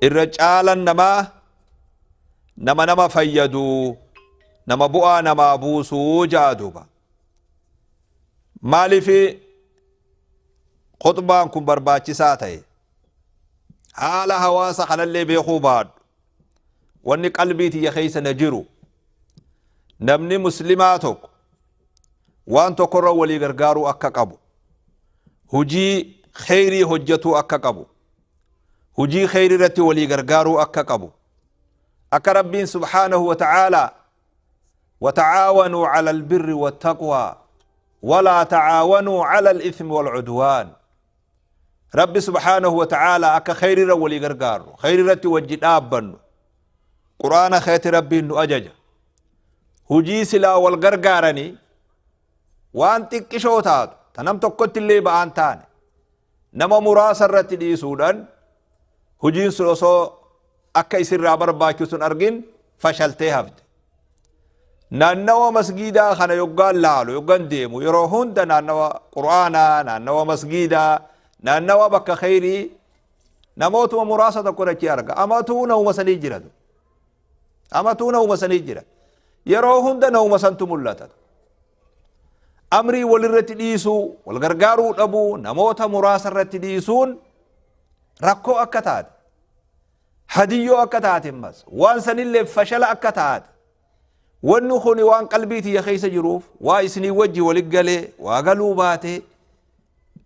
Irra caalan namaa nama nama fayyadu, nama bu'aa namaa buusuu ja'a. Duuba maaliif khutbaan kun barbaachisaa ta'e? Haala hawaasa kanallee beekuu baadhu, wanni qalbii tiyya keessa na jiru, namni muslimaa tokko waan tokkorra walii gargaaruu akka qabu, hujii kheyrii hojjetuu akka qabu, hujii kheyrii irratti walii gargaaruu akka qabu, akka Rabbiin subhaanahu wa ta'aalaa وتعاونوا على البر والتقوى ولا تعاونوا على الإثم والعدوان. ربي سبحانه وتعالى أكا خير ولي غرغار خير رتي وجد آبن قرآن خيت ربي إنه أجج هجي سلا والغرغارني وان تكشوتات تنم تقت اللي بآن تاني نما مراسر رتي دي سودان هجين سلوسو أكا يسر رابر باكيسون أرجين فشلتي هفت. Naannawa masgiidaa kana yoggaan laalu, yoggaan deemu, yeroo hunda naannawa qur'aanaa, naannawa masgiidaa, naannawa bakka kheyrii namootuma muraasa tokko achi arga. Amatuu nama sanii jira, amatuu nama sanii jira, yeroo hunda nama santu mul'ata. Amrii walirratti dhiisuu, wal gargaaruu dhabuu, namoota muraasa irratti dhiisuun rakkoo akka taate, hadiyyoo akka taate, ammas waan sanillee fashala akka taate, wanni kun waan qalbii tiyya keessa jiruuf waa isinii wajji walit galee waa galuu baate,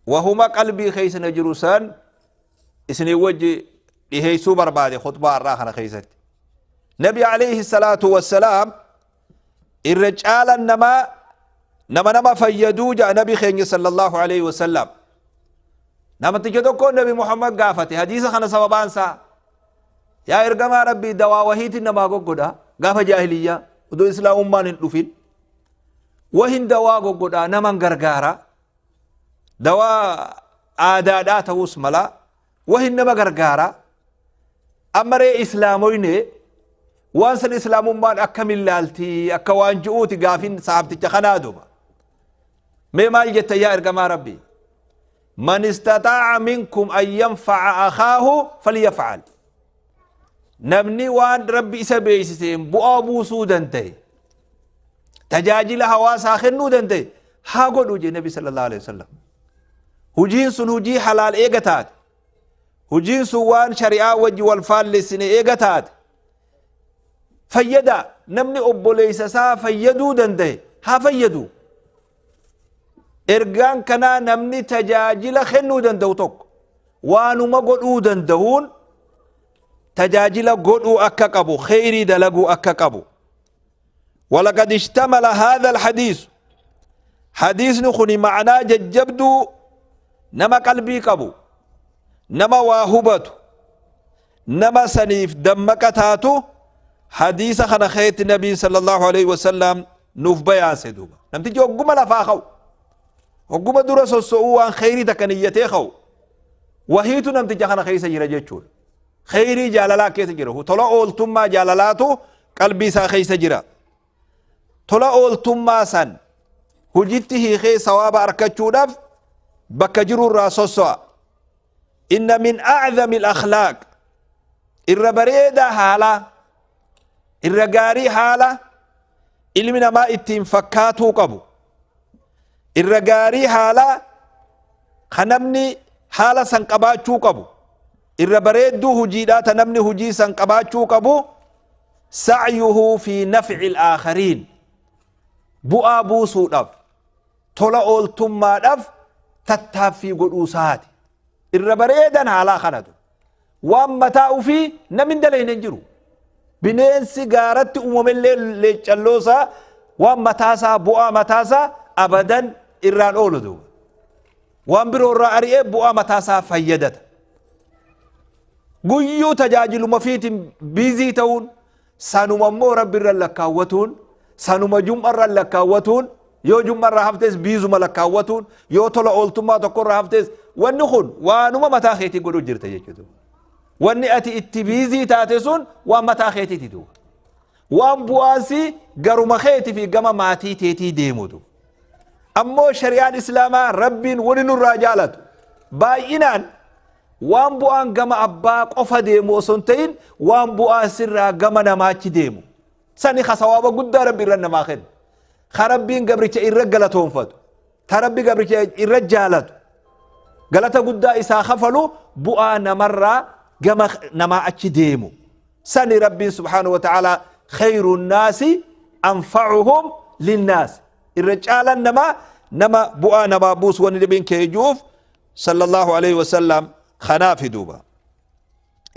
wahuma qalbii keessa na jiru san isinii wajji dhiheessuu barbaade. Khutbaa har'aa kana keessatti Nabi alayhi salaatu wassalaam irra caalan namaa nama nama fayyaduu ja'a Nabi keenya sallallahu alayhi wasallam. Namticha tokko Nabi Muhammad gaafate hadiisa kana sababaan isaa: yaa ergamaa Rabbii, dawaa wahiitiin namaa goggodha, gaafa jaahiliyyaa odoo islaamummaan hin dhufin wahin dawaa goggodhaa naman gargaara, dawaa aadaadhaa ta'us mala, wahin nama gargaara, amma ree islaamoyne waan san islaamummaan akkamin laaltii akka waan ji'uuti gaafin sahabticha kanaa. Duba mee maal jetta yaa ergamaa Rabbii? من استطاع منكم أن ينفع أخاه فليفعل. Namni waan Rabbi isa beeksiseen bu'aa buusuu danda'e, tajaajila hawaasaa kennuu danda'e haa godhu jee Nabi sallallahu alaihi wasallam. Hujiin sun hujii halaal eega taate, hujiin sun waan shari'aa wajji wal faallessine eega taate, fayyada namni obboleessa isaa fayyaduu danda'e haa fayyadu. Ergaan kanaa namni tajaajila kennuu danda'u tokko waanuma godhuu danda'uun tajaajila godhuu akka qabu, kheyrii dalaguu akka qabu. ولقد اشتمل هذا الحديث، حديث خني معناه ججبدو نما قلبي قبو، نما واهبتو، نما سنيف دمك تاتو. حديث خنا خيت النبي صلى الله عليه وسلم نوف بيان سيدوبا نمتجي وقم لفاخو وقم درس السؤوان خيري تكنيتي خو وهيتو نمتجي خنا خيسا جرى جيتشول خيري جالالا كيسا جرى طلع أولتما جالالاتو قلبي سا خيسا جرى tola ooltummaa san hujitti hiikee sawaaba argachuudhaaf bakka jiru irraa sosso'a. إن من أعظم الأخلاق، irra bareedaa haala, irra gaarii haala ilmi namaa ittiin fakkaatuu qabu, irra gaarii haala ka namni haala san qabaachuu qabu, irra bareedduu hujiidhaa ta namni hujii san qabaachuu qabu، سعيه في نفع الآخرين، bu'aa buusuudhaaf, tola ooltummaadhaaf tattaaffii godhuusaati. Irra bareedan haalaa kanatu. Waan mataa ufii namni dalayne hin jiru. Bineensi gaaratti uumamellee leeccalloosaa waan mataasaa, bu'aa mataasaa abadan irraan oolu duuba. Waan biroo irraa ari'ee bu'aa mataasaa fayyadata. Guyyuu tajaajiluma fiitiin busy ta'uun, sanuma immoo Rabbi irra lakkaawwatuun, sanuma jum'arra lakkaawwatuun, yoo jum'arra haftes biizuma lakkaawwatuun, yoo tola ooltummaa tokkorra haftes, wanni kun waanuma mataa keetii godhuu jirta jechuudha. Wanni ati itti busy taate sun waan mataa keetiiti duuba. Waan bu'aansi garuma keetii fi gama maatii teetii deemutu. Ammoo shari'aan islaamaa Rabbiin wani nurraa jaalatu baay'inaan Waan bu'aan gama abbaa qofa deemu osoo hin ta'in, waan bu'aan sirraa gama namaachi deemu sani ka sawaaba guddaa Rabbi irra namaa kennu, ka Rabbiin gabricha irra galatoonfatu, ta Rabbi gabricha irra jaalatu, galata guddaa isaa kafalu, bu'aa namarraa gama namaa achi deemu sani. Rabbiin subhaanahu wa ta'ala khayru nnaasi anfa'uhum linnaas, irra caalan namaa nama bu'aa namaa buusu. Wanni nabiin kee juuf sallallahu alaihi wasallam kanaafi duuba.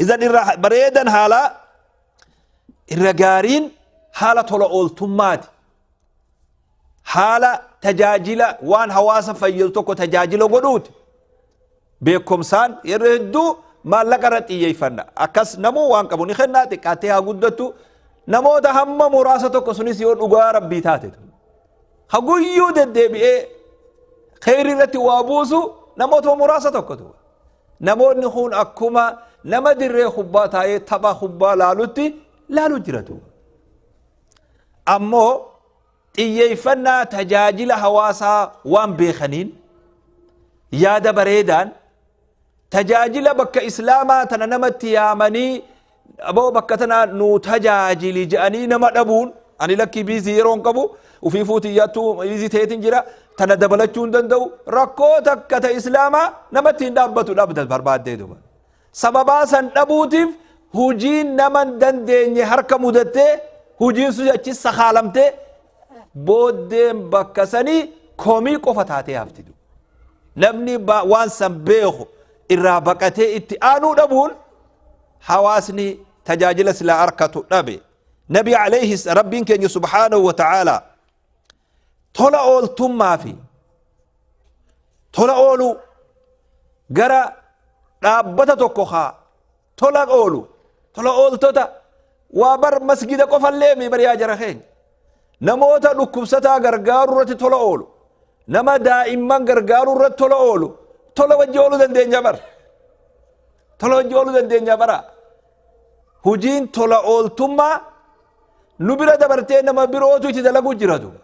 Idan irra bareedan, haala irra gaariin haala tola ooltummaati, haala tajaajila waan hawaasa fayyadu tokko tajaajila godhuuti. Beekumsaan yeroo hedduu maallaqa irra xiyyeeffanna. Akkas namuu waan qabu ni kennaa, xiqqaattee haa guddattu. Namoota hamma muraasa tokko, sunis yoo dhugaa Rabbii taate, haguyyuu deddeebi'ee kheyri irratti waa buusu namoota muraasa tokkotu. Namoonni kun akkuma nama dirree kubbaa taa'ee tapha kubbaa laalutti laalu jiratu. Ammoo xiyyeeffannaa tajaajila hawaasaa waan beekaniin, yaada bareedaan tajaajila bakka Islaamaa tana namatti yaamanii, aboo bakka tana nu tajaajili jedhanii nama dhabuun, ani lakkii busy yeroon qabu, ufii fuutiyyaattuu busy ta'eetin jira, tana dabalachuu hin danda'u, rakkoo takka ta Islaamaa namatti hin dhaabbatu dhabda barbaaddee duba. Sababaa san dhabuutiif hujiin nama hin dandeenye harka mudattee, hujiin sun achi sakaalamtee, booddeen bakka sanii komii qofa taatee hafti. Namni waan san beeku irraa baqatee itti aanuu dhabuun hawaasni tajaajila silaa harkatu dhabe. Nabi alayhi, Rabbiin keenya subhaanahu wa ta'aalaa tola ooltummaa fi tola ooluu gara dhaabbata tokko haa tola oolu, tola ooltota waa bar masgida qofallee mi bariyaa jara keenya, namoota dhukkubsataa gargaaruu irratti tola oolu, nama daa'imman gargaaruu irratti tola oolu, tola wajji ooluu dandeenya bar, tola wajji ooluu dandeenya bara. Hujiin tola ooltummaa nu bira dabartee nama birootu itti dalaguu jira duba,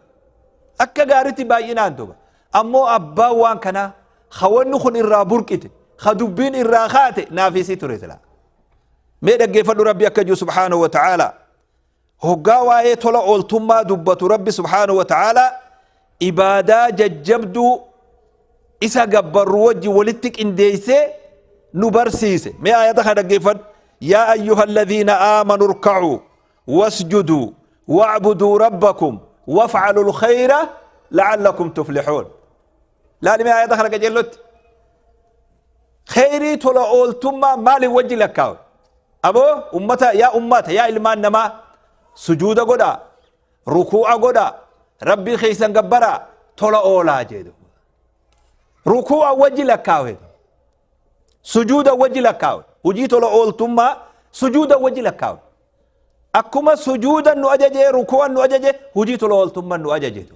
akka gaaritti baay'inaan duba. Ammoo abbaan waan kanaa, hawanni kun irraa burqite, ha dubbiin irraa kaate naafisii ture sila. Mee dhaggeeffadhu, Rabbi akka jiru subhaanahu wa ta'aalaa hoggaa waa'ee tola ooltummaa dubbatu, Rabbi subhaanahu wa ta'aalaa ibaadaa jajjabduu isa gabbarru wajji walitti qindeessee nu barsiise. Mee ayata kana dhaggeeffadhu: yaa ayyuha alladhiina aamanuu irka'uu wasjuduu wa'buduu rabbakum waf'alu lkhayra la'allakum tuflixuun. Laali mee ayata kana qajeellotti, kheyrii tola ooltummaa maaliin wajji lakkaawe? Aboo ummata, yaa ummata, yaa ilmaan namaa, sujuuda godhaa, rukuu'a godhaa, Rabbii keessan gabbaraa, tola oolaa jedhu. Rukuu'a wajji lakkaawe, sujuuda wajji lakkaawe, hujii tola ooltummaa sujuuda wajji lakkaawe. Akkuma sujuuda nu ajaje, rukuu'a nu ajaje, hujii tola ooltummaa nu ajaje.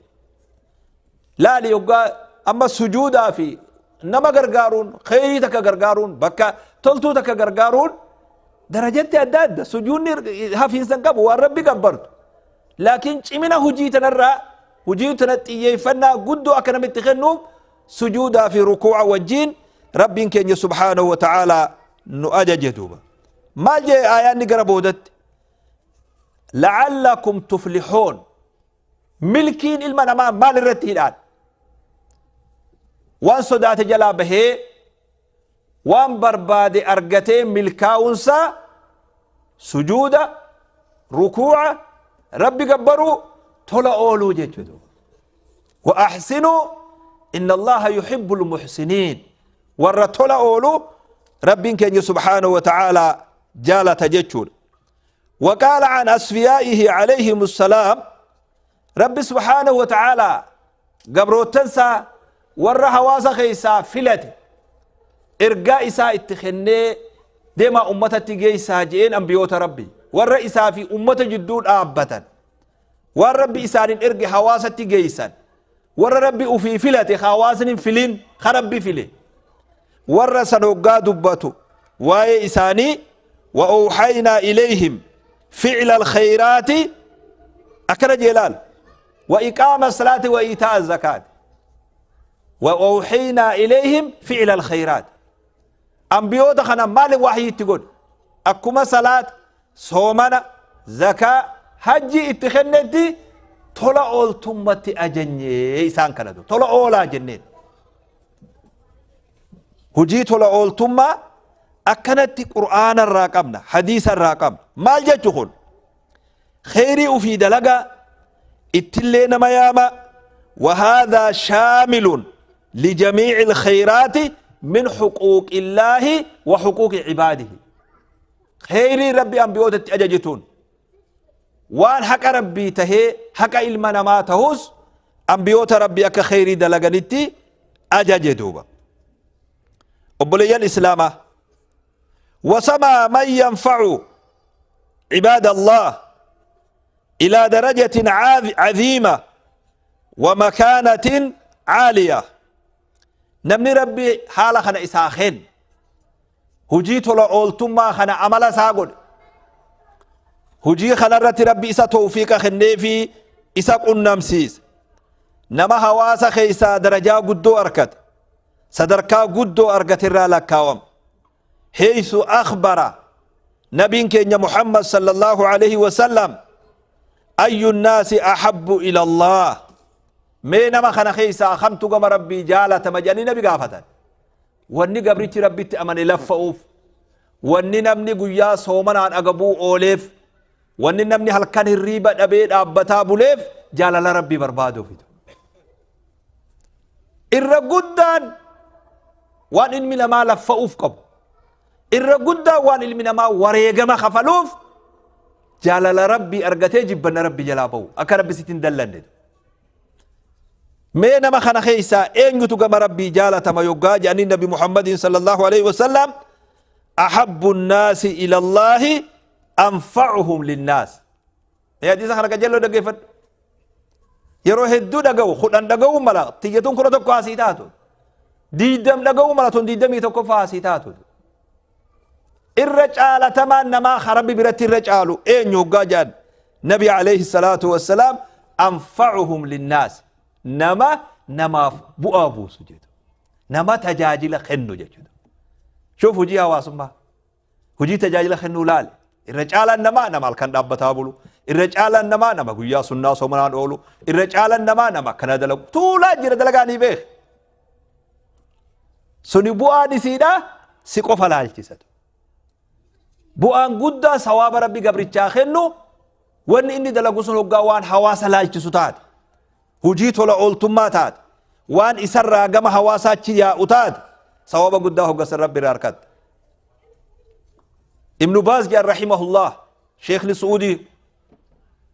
Laali, yoggaa amma sujuudaa fi nama gargaaruun, kheyrii takka gargaaruun, bakka toltuu takka gargaaruun darajatti adda adda. Sujuudni hafiinsan qabu, waan Rabbi gabbartu, laakiin cimina hujii tanarraa, hujii tana xiyyeeffannaa guddoo akka namitti kennuuf sujuudaa fi rukuu'a wajjiin Rabbiin keenya subhaanahu wa ta'aalaa nu ajaje duuba. Maal jee aayaanni gara boodatti? La'allakum tuflixuun. Milkiin ilma namaa maal irratti hidhaan? Waan sodaate jalaa bahee waan barbaade argatee milkaa'uunsaa sujuuda, rukuu'a, Rabbi gabbaruu, tola ooluu jechuudha. Wa ahsinuu inna Allaha yuhibbu almuhsiniin. Warra tola oolu Rabbiin keenya subhaanahu wa ta'aalaa jaalata jechuudha. وقال عن أصفيائه عليهم السلام، رب سبحانه وتعالى gabroottansaa warra hawaasa keessaa filate, ergaa isaa itti kennee, deemaa ummatatti geessaa je'een, ambiyoota Rabbi warra isaa fi ummata jidduu dhaabbatan, waan Rabbi isaanin erge hawaasatti geessan, warra Rabbi ufii filate, hawaasni hin filin, ka Rabbi file, warra san hoggaa dubbatu waa'ee isaanii, وأوحينا إليهم فعل الخيرات أكن جلال وإقام الصلاة وإيتاء الزكاة. وأوحينا إليهم فعل الخيرات. Ambiyoota kana maaliif waxyii itti godhe? Akkuma salaata, soomana, zakaa, hajjii itti kennetti tola ooltummatti ajanyee isaan kana tola oolaa jenneen. Hujii tola ooltummaa akkanatti Qur'aana irraa qabna, hadiisa irraa qabna. Maal jechu kun? Kheyrii ufii dalagaa, ittillee nama yaama. وهذا شامل لجميع الخيرات من حقوق الله وحقوق عباده. خيري ربي أنبيوت أججتون وان حق ربي تهي حق إلما ما تهوس أنبيوت ربي أكا خيري دلغنتي أججدوبا. أبلي الإسلام وسمى من ينفع عباد الله إلى درجة عظيمة ومكانة عالية. نمني ربي حالة خنا إساخين هجي تولا أولتما خنا عمل ساقود هجي خنا رتي ربي إسا توفيق خني في إسا قنمسيس نما هواسا خيسا درجة قدو أركت صدركا قدو أركت الرالكاوم حيث أخبر نبي كenya محمد صلى الله عليه وسلم أي الناس أحب إلى الله مين ما خنا خيسا خمتو قم ربي جالة مجاني نبي قافتا واني قبرتي ربي تأمني لفأوف واني نمني قيا صومنا عن أقبو أوليف واني نمني هل كان الريبة أبيد أبتابو ليف جالة ربي بربادو فيدو إرقودان وان إنمي لما لفأوف قب إرقودان وان إنمي لما وريقما خفلوف جالة ربي أرقتي جبنا ربي جلابو أكا ربي ستين دلن مين ما خنا خيسا إن يتوغم ربي جالة ما يقاج أن النبي محمد صلى الله عليه وسلم أحب الناس إلى الله أنفعهم للناس. يا دي سخنا كجلو دقيفت يروح الدو دقو خدان دقو ملا تيجتون كرة تقاسيتاتو ديدم دقو ملا تون ديدم يتقفاسيتاتو الرجال تمان نما خربي برت الرجال إن يقاج نبي عليه الصلاة والسلام أنفعهم للناس نما نما بؤابو سجد نما تجاجل خنو جد. شوفوا جيها واسمها هجي تجاجل خنو لال الرجال نما نما الكن دابتابلو الرجال نما نما قيا سنة سومنان أولو الرجال نما نما كنا دلق طولا جرى دلقاني بيخ سني بؤاني سيدا سيقف لالجسد بؤان قدا سواب ربي قبرتشا خنو وان إني دلقو سنو قوان حواس لالجسو تات هجي تولا أولتما تات وان إسرى قم حواسا تشيا أتات سواب قدا هو قصر ربي راركت. ابن باز جاء رحمه الله شيخ السعودي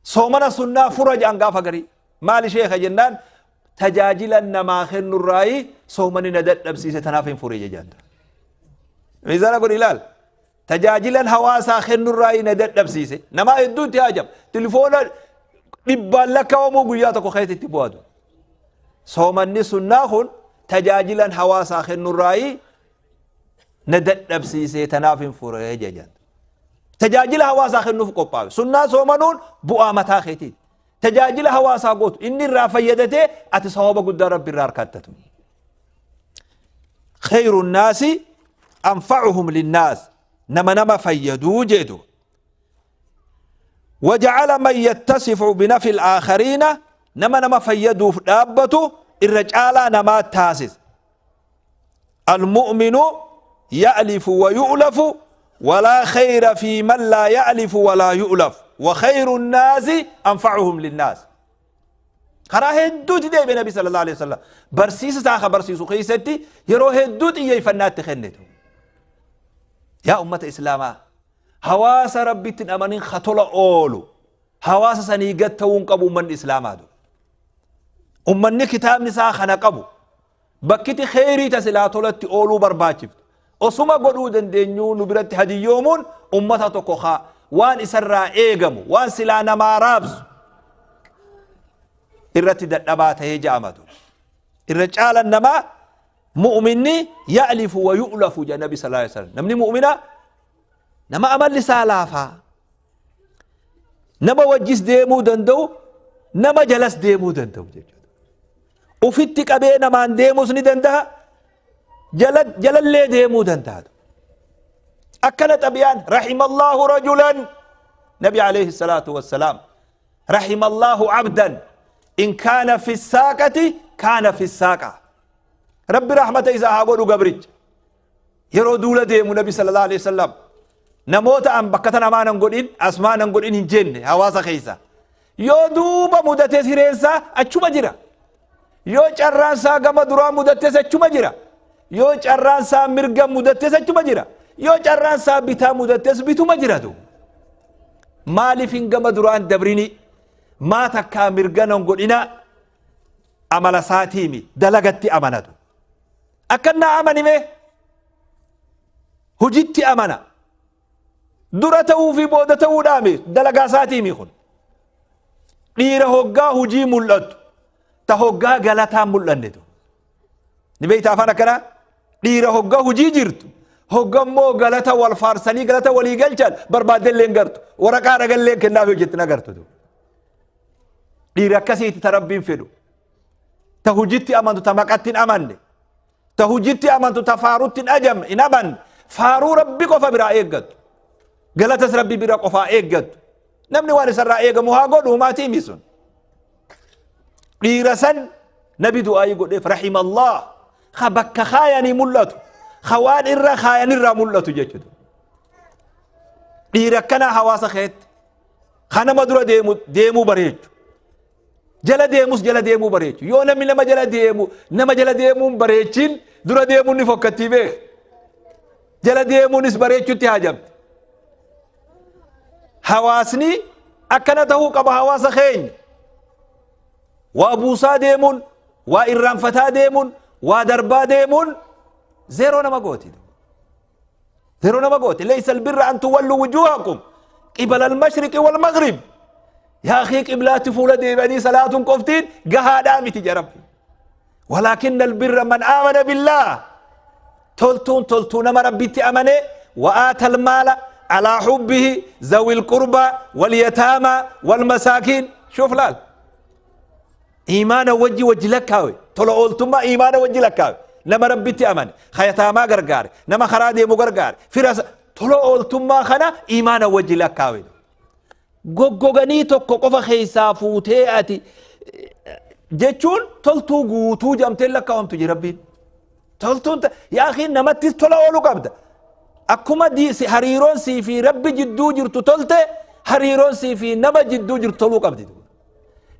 صومنا سنة فرج عن قافة قري مالي شيخ جنان تجاجلا نما خن الرأي صومني ندت نفسي ستنافين فرج جند ميزان أقول إلال تجاجلا حواسا خن الرأي ندت نفسي نما يدو تهاجم تليفون لك ومو قياتك وخيت التبوادو صومني سنة تجاجلا حواسا خن الرأي ندت نفسي ستنافين فرج جند تجاجل هواسا خنوف قباوي سنة صومنون بؤا متا خيتي تجاجل هواسا قوت إني الرافيدته أتصواب قد ربي الراركاتته خير الناس أنفعهم للناس نما نما فيدو جدو وجعل من يتصف بنفي الآخرين نما نما فيدو دابته الرجال نما تاسس المؤمن يألف ويؤلف ولا خير في من لا يألف ولا يؤلف وخير الناس أنفعهم للناس. خرا هدوت دي بنبي صلى الله عليه وسلم برسيس تاخ برسيس خيستي يرو هدوت إيه فنات تخنته يا أمة إسلاما هواس ربي تنأمنين خطول أولو هواس سنيقت تون قبو من إسلاما دو أمني كتاب نساء خنقبو بكتي خيري تسلاتولت أولو برباچفت osuma godhuu dandeenyu nu biratti hadiyyoomuun ummata tokko haa waan isarraa eegamu waan silaa namaa raabsu irratti dadhabaa tahee ja'amatu irra caalan namaa mu'minni ya'lifu wa yu'lafu jedha nabi sallallahu alaihi wasallam namni mu'mina nama amalli isaa laafaa nama wajjis deemuu danda'u nama jalas deemuu danda'u jechuudha ufitti qabee namaan deemuus ni danda'a jalallee deemuu danda'a. Akkana xabiyaan rahimallahu rajulan nabi alayhi salaatu wassalaam rahimallahu abdan in kaana fi saaqati kaana fi saaqa. Rabbi rahmata isaa haa godhu gabricha. Yeroo duula deemu nabi sallallahu alayhi wasallam namoota an bakka tana maanan godhin asmaanan godhin hin jenne hawaasa keessa. Yoo duuba mudates hireensaa achuma jira. Yoo carraan isaa gama duraa mudates achuma jira. Yoo carraan isaa mirga mudates achuma jira. Yoo carraan isaa bitaa mudates bituma jiratu. Maaliif hin gama duraan dabrini? Maa takkaa mirga nan godhina amala isaatiimi dalagatti amanatu. Akkannaa amanime hojitti amana. Dura ta'uu fi booda ta'uudhaami dalagaa isaatiimi kun. Dhiira hoggaa hojii mul'attu ta hoggaa galataan mul'annetu. Ni beektaa afaan akkanaa? Dhiira hoggaa hojii jirtu hoggammoo galata wal faarsanii galata walii galchan barbaaddellee hin gartu. Waraqaa dhagallee kennaaf hojjetti na gartu. Dhiira akkasiiti ta rabbiin fedhu. Ta hojitti amantu ta maqatti hin amanne. Ta hojitti amantu ta faarutti hin ajamne hin amanne. Faaruu rabbi qofa biraa eeggattu. Galatas rabbi bira qofaa eeggattu. Namni waan isarraa eegamu haa godhu maatii himi sun. Dhiira san nabi du'aayii godheef rahimallah ka bakka kaayanii mul'atu ka waan irra kaayanirraa mul'atu jechuudha. Dhiira akkanaa hawaasa keetti ka nama dura deemu deemuu bareechu. Jala deemus jala deemuu bareechu. Yoo namni nama jala deemu nama jala deemuun bareechin dura deemuun ni fokkattii beek. Jala deemuunis bareechutti haajamti. Hawaasni akkana ta'uu qaba hawaasa keenya. Waa buusaa deemuun, waa irraanfataa deemuun, waa darbaa deemuun zeeroo nama gooti. Zeeroo nama gooti. Laysa albirra an tuwallu wujuhakum qibala almashriqi wal maghrib. Yaa akhii qiblaatti fuula deebi'anii salaatuun qoftiin gahaadhaa miti jarabbi. Walaakinna albirra man aamana billaah. Toltuun toltuu nama rabbitti amane wa'aata almaala alaa hubbihi zawil qurbaa wal yataamaa wal masaakiin. Shuuf laal. Iimaana wajji wajji lakkaawe. Tola ooltummaa iimaana wajji lakkaawe. Nama rabbitti amane, hayataamaa gargaare, nama karaa deemu gargaare, fira tola ooltummaa kana iimaana wajji lakkaawe. Goggoganii tokko qofa keessaa fuutee ati jechuun toltuu guutuu jedhamtee lakkaawamtu jira rabbiin. Toltuun yaa akhi namattis tola oolu qabda. Akkuma hariiroon sii fi rabbi jidduu jirtu tolte hariiroon sii fi nama jidduu jirtu toluu qabdi.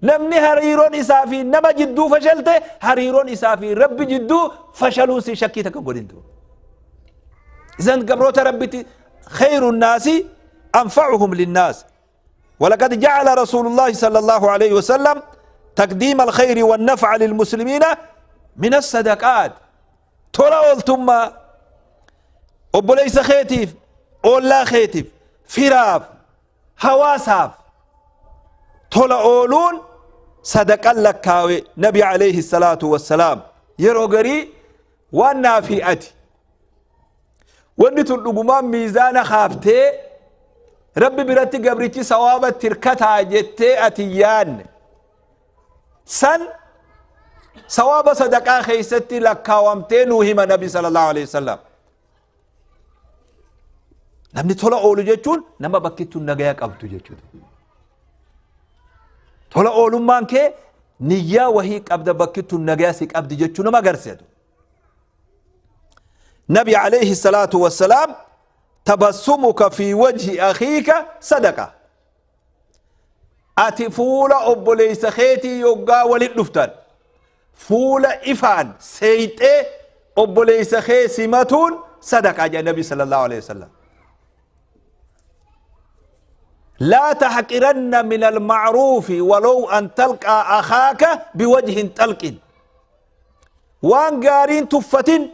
Namni hariiroon isaa fi nama jidduu fashalte hariiroon isaa fi rabbi jidduu fashaluu si shakkii takka godhintu. Isan gabroota rabbitti khayru naasi anfa'uhum linnaas. ولقد جعل رسول الله صلى الله عليه وسلم تقديم الخير والنفع للمسلمين من الصدقات. ترى أولتما أبوليس خيتيف أولا خيتيف فراف هواساف ترى أولون صدق لكاوي نبي عليه الصلاة والسلام يروغري وانا في أتي وانتو الأقومان ميزان خافتي ربي برتي قبرتي ثواب تركتها جتي أتيان سن ثواب صدقاء خيستي لكاومتين وهم النبي صلى الله عليه وسلم. نمني تولا أولو جتون نما بكيتو نجايا قبتو جتون تولا أولو مانك نيا وهي قبض بكيتو نجايا سيك قبض جتون ما قرسيتو. نبي عليه الصلاة والسلام تبسمك في وجه أخيك صدقة. أتي فولا أبوليس خيتي يوغا ولد نفتن فولا إفان سيتي أبوليس خي سمتون صدقة يا النبي صلى الله عليه وسلم. لا تحقرن من المعروف ولو أن تلقى أخاك بوجه تلق. وان قارين تفتن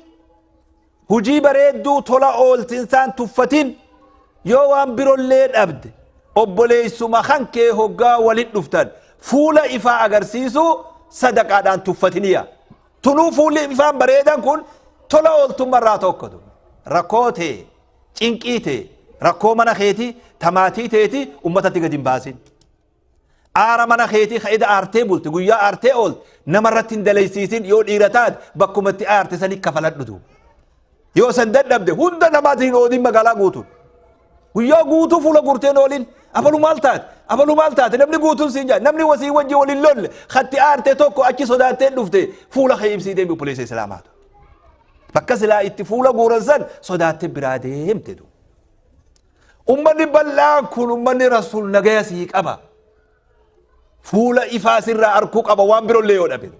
هجي بريدو طلا أولتنسان تفتن يوان برو الليل أبد أبوليسو مخانكي هقا ولد نفتن فولا إفا أغرسيسو صدقة دان تفتنيا تنو فولا إفا بريدان كون طلا أولتن مرات أكدو ركوتي چنكيتي ركو منا خيتي تماتي تيتي أمتا تيغدين باسين آرا منا خيتي خيدا آرتي بولت قويا آرتي أولت نمرتين دليسيسين يول إيرتاد بكمتي آرتي سني كفلت ندو. Yoo san dadhabde hunda namaatiin hin oodin magaalaa guutuun. Guyyaa guutuu fuula guurteen oolin. Abalu maal taate? Abalu maal taate? Namni guutuun siin jaa. Namni wasii wajji waliin lolle. Khatti aarte tokko achi sodaattee dhufte fuula kee ibsii deemi obboleessa Islaamaatu. Bakka silaa itti fuula guuran san sodaattee biraa deemte du. Ummanni bal'aan kun ummanni Rasuul nagaya sii qaba. Fuula ifaa sirraa arkuu qaba waan birollee yoo dhabe.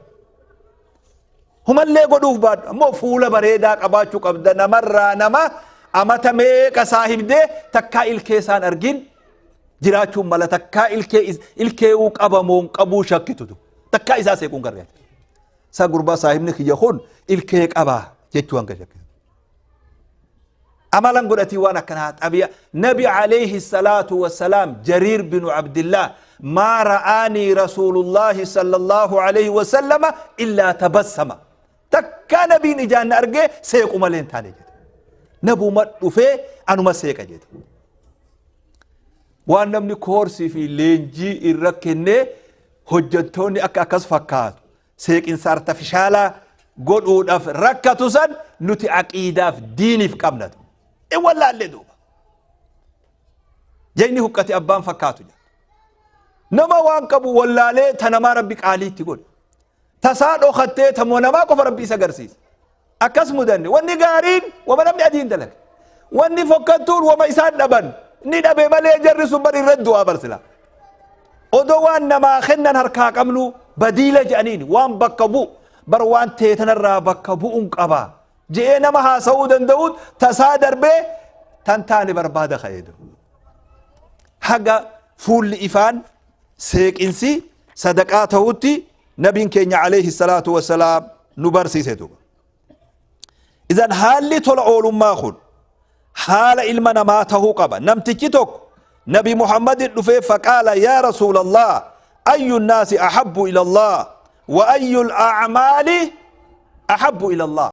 Humallee godhuuf baadhu ammoo fuula bareedaa qabaachuu qabda namarraa nama amata meeqa saahibdee takkaa ilkee isaan argin jiraachuun mala takkaa ilkee ilkee'uu qabamoon qabuu shakkitutu takkaa isaa seequun gargaara. Isaa gurbaa saahibni kiyya kun ilkee qabaa jechuu hanga shakkitu. Amalan godhatii waan akkanaa xabi'a nabi alayhi salaatu wassalaam Jariir binu Abdillah maa ra'aanii rasuulullaahi sallallahu alayhi wasallama illaa tabassama takkaa nabiin ijaan na argee seequ malee hin taane jedhe nabuma dhufee anuma seeqa jedhe waan namni koorsii fi leenjii irra kennee hojjettoonni akka akkas fakkaatu seeqinsa artafishaalaa godhuudhaaf rakkatu san nuti aqiidaaf diiniif qabnatu. In wallaallee duuba. Jayni huqqate abbaan fakkaatu jedha. Nama waan qabu wallaalee ta namaa rabbi qaaliitti godhe. Tasaa dhokattee ta namaa qofa rabbi isa agarsiisa. Akkas mudanne wanni gaariin wama namni adiin dalaga. Wanni fokkattuun wama isaan dhaban ni dhabe malee jarri sun bar irra du'aa barsila. Odoo waan namaa kennan harkaa qabnu badiila jedhaniin waan bakka bu'u bar waan teetanarraa bakka bu'uun qaba je'ee nama haasa'uu danda'uun tasaa darbee tan taane barbaada ka'ee haga fuulli ifaan seeqinsi sadaqaa ta'utti nabiin keenya alayhi salaatu wasalaam nu barsiise duuba. Idan haalli tola oolummaa kun haala ilma namaa tahuu qaba. Namtichi tokko Nabi Muhammadin dhufee faqaala yaa Rasuulallah ayyu nnaasi ahabbu ila Allah wa ayyu al-a'maali ahabbu ila Allah.